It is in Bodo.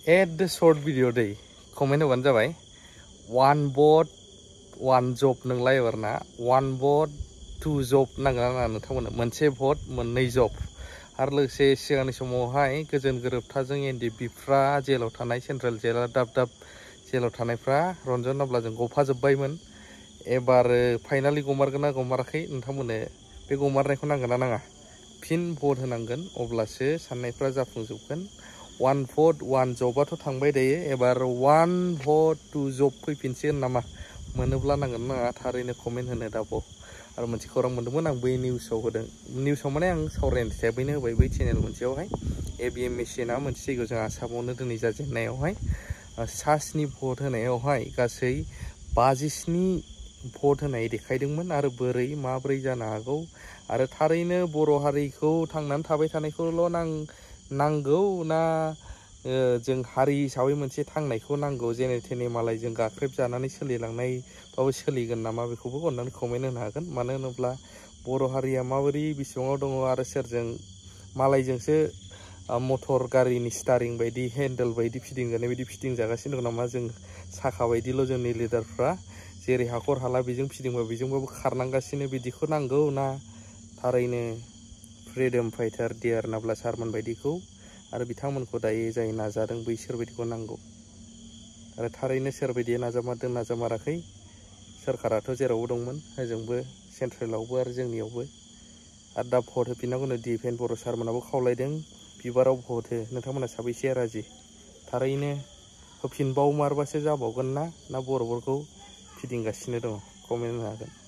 Add the short video day. Comment one जाबाय. One vote, one job नोंलाय warna. One vote, two job नांगोना नोंथांमोन मोनसे vote मोननै job. आरो लोगोसे सिगांनि समावहाय गोजोन गोरोबथाजों एनडिपिफ्रा जेलाव थानाय सेन्ट्रेल जेला दाब दाब जेलाव थानायफ्रा रन्जन नाब्लाजों गफाजोब्बायमोन. एबार फाइनालि गमारगोन ना गमाराखै नोंथांमोननो बे गमारनायखौ नांगोन ना नाङा? फिन भट होनांगोन अब्लासो साननायफ्रा जाफुंजोबगोन. One vote, one job आथ' थांबाय दायो. एबार one vote, two job फैफिनसिगोन नामा? मोनोब्ला नांगोन नाङा थारैनो कमेन्ट होनो दाबाव. आरो मोनसे खौरां मोन्दोंमोन आं बै निउसाव होदों. निउसाव माने आं सावरायनो हिसाबैनो होबाय बै चेनेल मोनसेयावहाय. एबिएम मेसिना मोनसे जायगायाव जों आसामावनो दिनै जाजेननायावहाय 7 भट होनायावहाय गासै 57 भट होनाय देखायदोंमोन. आरो बोरै माब्रै जानो हागौ आरो थारैनो बर' हारिखौ थांनानै थाबाय थानायखौल' नांगौ ना जों हारि हिसाबै मोनसे थांनायखौ नांगौ जेने थेने मालायजों गाख्रेब जानानै सोलिलांनायबाबो सोलिगोन नामा बेखौबो अननानै कमेन्ट होनो हागोन. मानो होनोब्ला बर' हारिया माबोरै बिसिबाङाव दङ आरो सोरजों मालायजोंसो मटर गारिनि स्टारिं बायदि हेन्डेल बायदि फिदिंजानाय बायदि फिदिंजागासिनो दं नामा? जों साखा बायदिल' जोंनि लिडारफ्रा जेरै हाखर हाला बेजों फिदिंबा बेजोंबाबो खारनांगासिनो बिदिखौ नांगौ ना थारैनो फ्रिडम फाइटार डिआर नाब्ला सारमोन बायदिखौ आरो बिथांमोनखौ दायो जाय नाजादों बैसोर बायदिखौ नांगौ? आरो थारैनो सोरबायदिया नाजामारदों नाजामाराखै? सोरखाराथ' जेरावबो दंमोन होजोंबो सेन्ट्रेलावबो आरो जोंनियावबो. आरो दा भट होफिननांगौनो डिफेन बर' सारमोनाबो खावलायदों बिबाराव भट हो. नोंथांमोना साबैसेया राजि? थारैनो होफिनबावमारबासो जाबावगोन ना बर'फोरखौ फिदिंगासिनो दङ? कमेन्ट होनो हागोन.